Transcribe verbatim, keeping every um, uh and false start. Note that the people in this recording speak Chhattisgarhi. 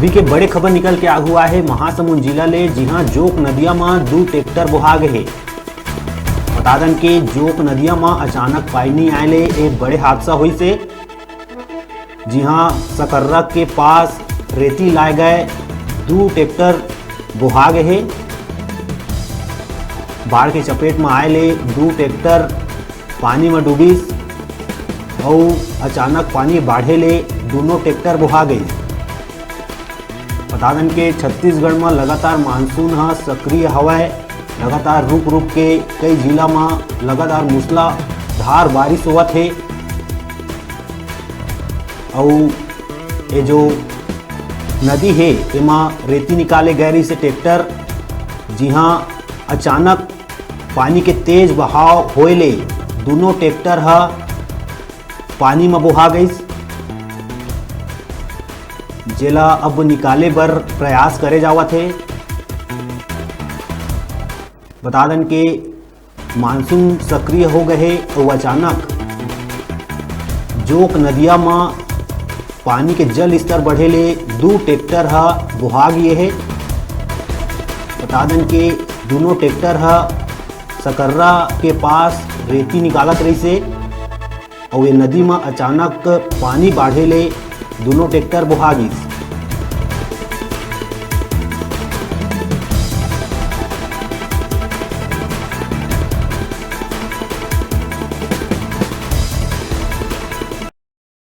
अभी के बड़े खबर निकल के आगू आए हे महासमुंद जिला ले, जिहां जोंक नदिया म दू ट्रैक्टर बोहा गे हे। बता दन के जोंक नदिया म अचानक पानी आए ले एक बड़े हादसा होइस हे, जिहां सकर्रा के पास रेती लाए गए दू ट्रैक्टर बोहा गे हे। बाढ़ के चपेट म आए ले दू ट्रैक्टर पानी म डूबिस अउ अचानक पानी बाढ़े ले दूनों ट्रैक्टर बोहा गइस। बता दन के छत्तीसगढ़ म लगातार मानसून ह सक्रिय हवय। लगातार रुक रुक के कई जिला म लगातार मूसलाधार बारिश होवत हे अउ ये जो नदी हे, एमा रेती निकाले गए रहिस हे ट्रैक्टर, जिहां अचानक पानी के तेज बहाव होए ले दूनों ट्रैक्टर ह पानी म बोहा गइस, जेला अब निकाले बर प्रयास करे जावत हे। बता दन के मानसून सक्रिय हो गए हे अउ अचानक जोंक नदिया म पानी के जल स्तर बढ़े ले दू ट्रैक्टर ह बोहा गे हे। बता दन के दूनों ट्रैक्टर ह सकर्रा के पास रेती निकालत रहिस हे अउ ये नदी म अचानक पानी बाढ़े ले दूनों ट्रैक्टर बोहा गिस।